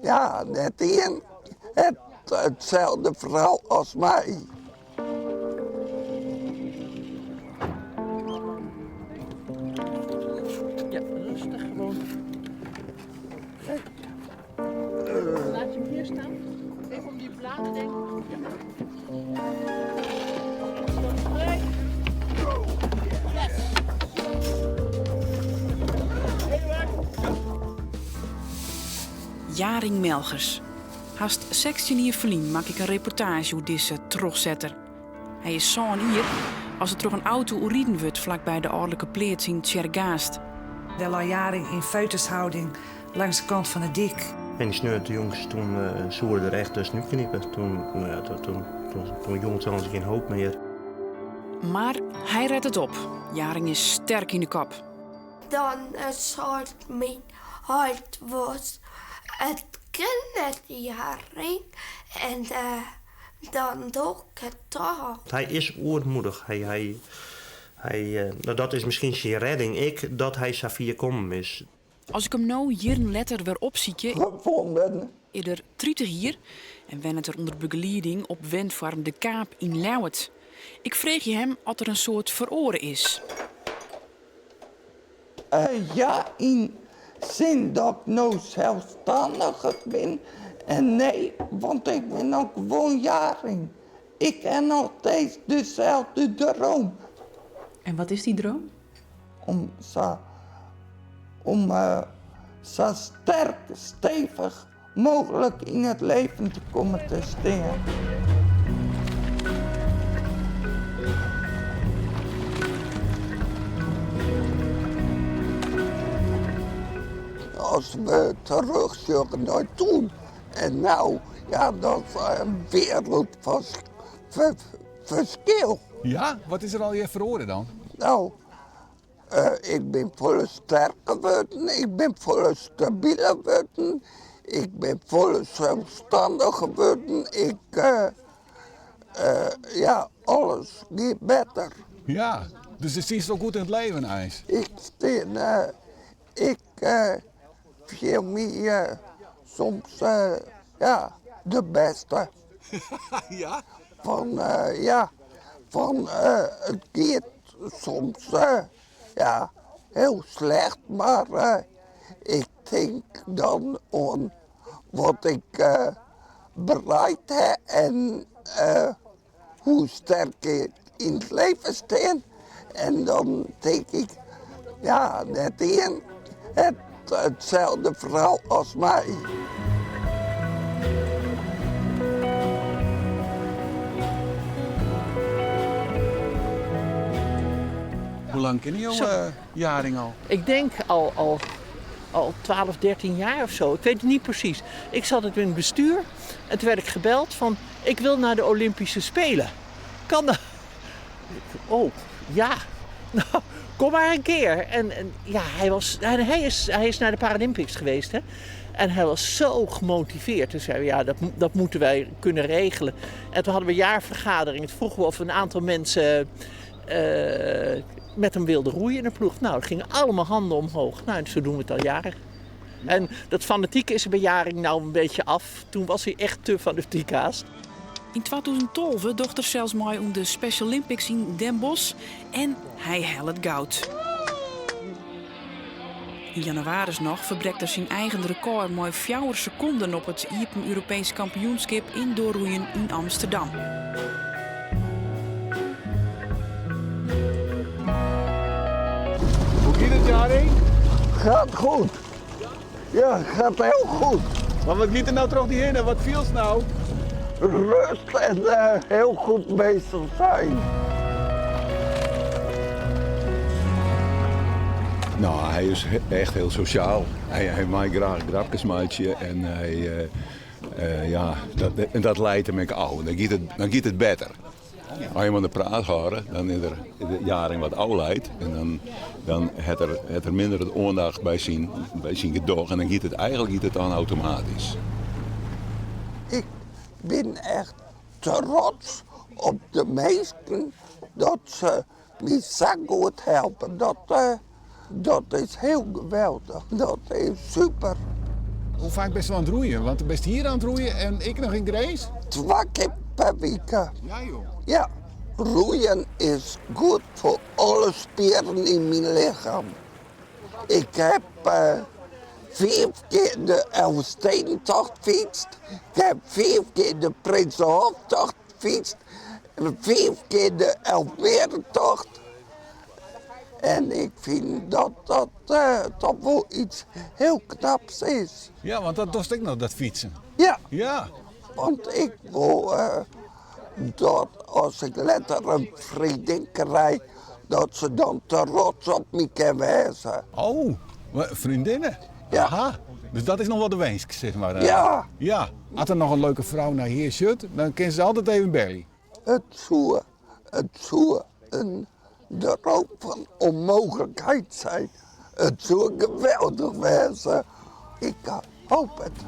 ja, net ien hat itselde ferhaal as my. Ja, rêstich gewoan. Laat je hem hier staan. Even om die bladen denken. Ja. Jaring Melchers. Hast 16 jier ferlyn makke ik in reportaazje oer dizze trochsetter. Hy is sân jier as er troch in auto oerriden wurdt flakby de âlderlike pleats yn Tsjerkgaast. Dêr lei Jaring yn foetushouding langs de kant fan de dyk. En dy sneontejûns toen soe er der echt tuskenút knipe. Toen, no ja, toen, toen jûn it gjin hoop mear. Mar hy ret it op. Jaring is sterk yn de kop. Dan seit myn heit was, it kin net Jaring en dan doch ik it toch. Hy is oermoedich. Hy, hy, hy, no, dat is miskien syn redding ek, dat hy safier kommen is. As ik him no jierren letter wer opsykje, Gevonden. is er 30 jier en wennet er ûnder begelieding op wenfoarm De Kaap yn Ljouwert. Ik freegje him oft der in soad feroare is. Ja, yn sin dat ik no selsstanniger bin en nee, want ik bin noch gewoan Jaring. Ik ha noch steeds deselde droom. En wat is dy droom? Om sa, om sa sterk, stevich mooglik yn it leven te kommen te stean. As we terugsjogge nei toen en no, ja, dat is in wereld fan ferskil. Ja? Wat is der allegear feroare dan? No, ik bin folle sterker wurden, ik bin folle stabiler wurden, ik bin folle selsstanniger wurden. Ik, ja, alles giet better. Ja, dus do stiest wol goed yn it leven eins? Ik stean, ik fiel my soms, ja, de bêste. Ja? Fan, ja, fan it giet soms, ja, hiel slecht, mar ik tink dan oan wat ik bereikt ha en hoe sterk ik yn it leven stean. En dan tink ik, ja, net ien hat itselde ferhaal as my. Hoe lang kenne jo Jaring al? Ik denk al, al, al 12, 13 jaar of zo. Ik weet het niet precies. Ik zat in het bestuur en toen werd ik gebeld van... ik wil naar de Olympische Spelen. Kan dat? Oh, ja. Nou, kom maar een keer. En, en ja, hij, was, hij, is, hij is naar de Paralympics geweest. Hè? En hij was zo gemotiveerd. Dus zei we, ja, dat, dat moeten wij kunnen regelen. En toen hadden we jaarvergadering. Toen vroegen we of een aantal mensen uh, met hem wilden roeien in de ploeg. Nou, er gingen allemaal handen omhoog. Nou, en zo doen we het al jaren. En dat fanatieke is er bij Jaring nou een beetje af. Toen was hij echt te fanatiek haast. Yn 2012 docht er sels mei oan de Special Olympics yn Den Bosch en hy hellet goud. Yn jannewaris noch ferbrekt er syn eigen rekôr mei 4 sekonden op it Iepen Europeesk Kampioenskip indoorroeien yn Amsterdam. Hoe giet it, Jaring? Gaat goed. Ja, gaat heel goed. Mar wat giet der no troch dy hinne? Wat fielst no? Rust en heel goed bezig zijn. No, hy is echt hiel sosjaal. Hy, hy mei graach grapkes meitsje en hy, ja, dat, en dat liedt him ek ôf. Dan giet it, dan giet it better. As je him oan de praat hâlde, dan is er Jaring wat ôflaat en dan, dan hat er, hat er minder it oandacht by syn, by syn gedoch en dan giet it eigentlik giet it dan automatysk. Ik bin echt trots op de minsken dat se my sa goed helpe. Dat, dat is hiel geweldich. Dat is super. Hoe faak bist oan it roeien? Want bist hjir oan it roeien en ek noch yn Grins? Twa kear per wike. Ja joh. Ja, roeien is goed foar alle spieren yn myn lichem. Ik heb fiif kear de Elfstedentocht fytst, ik heb fiif kear de Prinsenhoftocht fytst, fiif kear de Elfmerentocht. En ik fyn dat dat toch wol iets hiel knaps is. Ja, want dat dochst ek noch, dat fytsen. Ja. Ja. Want ik wol dat as ik letter in freondin krij, dat se dan trots op my kin wêze. Oh, freondinne? Ja. Aha. Dus dat is noch wol de winsk, sis mar. Ja. Ja. As der noch in leuke frou nei hjir sjocht, dan kin se altyd even belje. It soe, it soe in droom fan onmogelijkheid zijn. It soe geweldich wêze. Ik hoopje it.